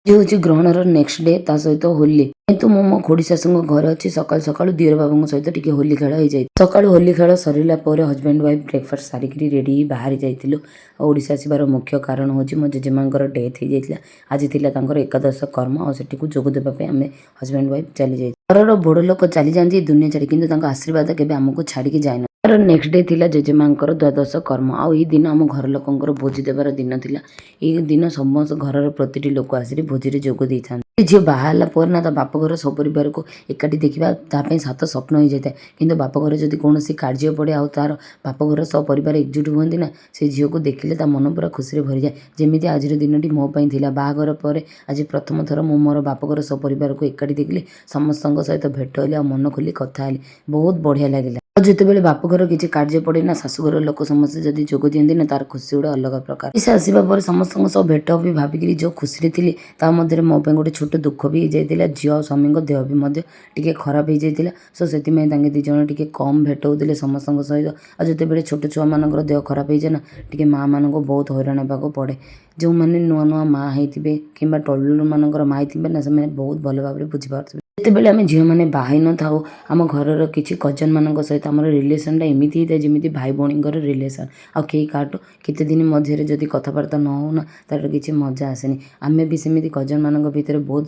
ହେଉଛି ଗ୍ରହଣର next day, ତା ସହିତ ହୋଲି। ଯେହେତୁ ମୁଁ ମୋ ଖୁଡ଼ି ଶାଶୁଙ୍କ ଘରେ ଅଛି, ସକାଳୁ ସକାଳୁ ଦିଅର ବାବୁଙ୍କ ସହିତ ଟିକେ ହୋଲି ଖେଳ ହେଇଯାଇଛି। ସକାଳୁ ହୋଲି ଖେଳ ସରିଲା ପରେ ହଜବେଣ୍ଡ ୱାଇଫ୍ ବ୍ରେକଫାଷ୍ଟ ସାରିକିରି ରେଡ଼ି ହେଇ ବାହାରି ଯାଇଥିଲୁ। ଆଉ ଓଡ଼ିଶା ଆସିବାର ମୁଖ୍ୟ କାରଣ ହେଉଛି, ମୋ ଜେଜେମାଙ୍କର ଡେଥ୍ ହେଇଯାଇଥିଲା। ଆଜି ଥିଲା ତାଙ୍କର ଏକାଦଶ କର୍ମ ଆଉ ସେଠିକୁ ଯୋଗ ଦେବା ପାଇଁ ଆମେ ହଜବେଣ୍ଡ ୱାଇଫ୍ ଚାଲି ଯାଇଥିଲୁ। ଘରର ବଡ଼ ଲୋକ ଚାଲିଯାଆନ୍ତି ଏ ଦୁନିଆ ଛାଡ଼ି, କିନ୍ତୁ ତାଙ୍କ ଆଶୀର୍ବାଦ କେବେ ଆମକୁ ଛାଡ଼ିକି ଯାଏନା। ତାର ନେକ୍ସଟ ଡେ ଥିଲା ଜେଜେମାଙ୍କର ଦ୍ୱାଦଶ କର୍ମ ଆଉ ଏଇ ଦିନ ଆମ ଘର ଲୋକଙ୍କର ଭୋଜି ଦେବାର ଦିନ ଥିଲା। ଏଇ ଦିନ ସମସ୍ତ ଘରର ପ୍ରତିଟି ଲୋକ ଆସିକି ଭୋଜିରେ ଯୋଗ ଦେଇଥାନ୍ତି। ଝିଅ ବାହା ହେଲା ପରେ ନା, ତା ବାପଘର ସପରିବାରକୁ ଏକାଠି ଦେଖିବା ତା ପାଇଁ ସାତ ସ୍ୱପ୍ନ ହେଇଯାଇଥାଏ। କିନ୍ତୁ ବାପଘରେ ଯଦି କୌଣସି କାର୍ଯ୍ୟ ପଡ଼େ ଆଉ ତାର ବାପଘର ସପରିବାର ଏକଜୁଟ ହୁଅନ୍ତି ନା, ସେ ଝିଅକୁ ଦେଖିଲେ ତା ମନ ପୁରା ଖୁସିରେ ଭରିଯାଏ। ଯେମିତି ଆଜିର ଦିନଟି ମୋ ପାଇଁ ଥିଲା। ବାହାଘର ପରେ ଆଜି ପ୍ରଥମ ଥର ମୁଁ ମୋର ବାପଘର ସପରିବାରକୁ ଏକାଠି ଦେଖିଲି। ସମସ୍ତଙ୍କ ସହିତ ଭେଟ ହେଲି ଆଉ ମନ ଖୋଲି କଥା ହେଲି। ବହୁତ ବଢ଼ିଆ ଲାଗିଲା। ଆଉ ଯେତେବେଳେ ବାପଘର କିଛି କାର୍ଯ୍ୟ ପଡ଼େ ନା, ଶାଶୁଘର ଲୋକ ସମସ୍ତେ ଯଦି ଯୋଗ ଦିଅନ୍ତି ନା, ତାର ଖୁସି ଗୋଟେ ଅଲଗା ପ୍ରକାର। ସେ ଆସିବା ପରେ ସମସ୍ତଙ୍କ ସହ ଭେଟ ବି ଭାବିକିରି ଯେଉଁ ଖୁସିରେ ଥିଲି, ତା ମଧ୍ୟରେ ମୋ ପାଇଁ ଗୋଟେ ଛୋଟ ଦୁଃଖ ବି ହେଇଯାଇଥିଲା। ଝିଅ ଆଉ ସ୍ୱାମୀଙ୍କ ଦେହ ବି ମଧ୍ୟ ଟିକେ ଖରାପ ହେଇଯାଇଥିଲା। ସୋ ସେଥିପାଇଁ ତାଙ୍କେ ଦୁଇ ଜଣ ଟିକେ କମ୍ ଭେଟ ହେଉଥିଲେ ସମସ୍ତଙ୍କ ସହିତ। ଆଉ ଯେତେବେଳେ ଛୋଟ ଛୁଆମାନଙ୍କର ଦେହ ଖରାପ ହେଇଯାଏ ନା, ଟିକେ ମାଆମାନଙ୍କୁ ବହୁତ ହଇରାଣ ହେବାକୁ ପଡ଼େ। ଯେଉଁମାନେ ନୂଆ ନୂଆ ମାଆ ହେଇଥିବେ କିମ୍ବା ଟଡଲରମାନଙ୍କର ମାଆ ହେଇଥିବେ ନା, ସେମାନେ ବହୁତ ଭଲ ଭାବରେ ବୁଝିପାରୁଥିବେ। ଯେତେବେଳେ ଆମେ ଝିଅମାନେ ବାହା ହେଇନଥାଉ, ଆମ ଘରର କିଛି କଜନମାନଙ୍କ ସହିତ ଆମର ରିଲେସନଟା ଏମିତି ହେଇଥାଏ, ଯେମିତି ଭାଇ ଭଉଣୀଙ୍କର ରିଲେସନ୍। ଆଉ କେହି କାହାଠୁ କେତେ ଦିନ ମଧ୍ୟରେ ଯଦି କଥାବାର୍ତ୍ତା ନ ହେଉନା, ତାର କିଛି ମଜା ଆସେନି। ଆମେ ବି ସେମିତି କଜନମାନଙ୍କ ଭିତରେ ବହୁତ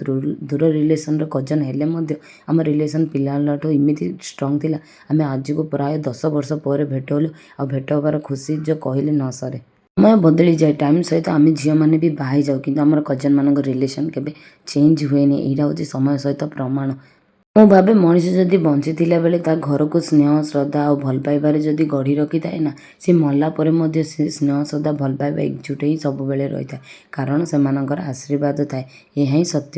ଦୂର ରିଲେସନର କଜନ ହେଲେ ମଧ୍ୟ ଆମ ରିଲେସନ୍ ପିଲାବେଳଠୁ ଏମିତି ଷ୍ଟ୍ରଙ୍ଗ ଥିଲା। ଆମେ ଆଜିକୁ ପ୍ରାୟ 10 ବର୍ଷ ପରେ ଭେଟ ହେଲୁ ଆଉ ଭେଟ ହେବାର ଖୁସି ଯେଉଁ କହିଲେ ନ ସରେ। ସମୟ ବଦଳିଯାଏ, ଟାଇମ୍ ସହିତ ଆମେ ଝିଅମାନେ ବି ବାହା ହେଇଯାଉ, କିନ୍ତୁ ଆମର କଜନମାନଙ୍କ ରିଲେସନ୍ କେବେ ଚେଞ୍ଜ ହୁଏନି। ଏଇଟା ହେଉଛି ସମୟ ସହିତ ପ୍ରମାଣ। ମୁଁ ଭାବେ, ମଣିଷ ଯଦି ବଞ୍ଚିଥିଲା ବେଳେ ତା ଘରକୁ ସ୍ନେହ, ଶ୍ରଦ୍ଧା ଆଉ ଭଲ ପାଇବାରେ ଯଦି ଗଢ଼ି ରଖିଥାଏ ନା, ସେ ମଲା ପରେ ମଧ୍ୟ ସେ ସ୍ନେହ, ଶ୍ରଦ୍ଧା, ଭଲ ପାଇବା ଏକଜୁଟ ହେଇ ସବୁବେଳେ ରହିଥାଏ, କାରଣ ସେମାନଙ୍କର ଆଶୀର୍ବାଦ ଥାଏ। ଏହା ହିଁ ସତ୍ୟ।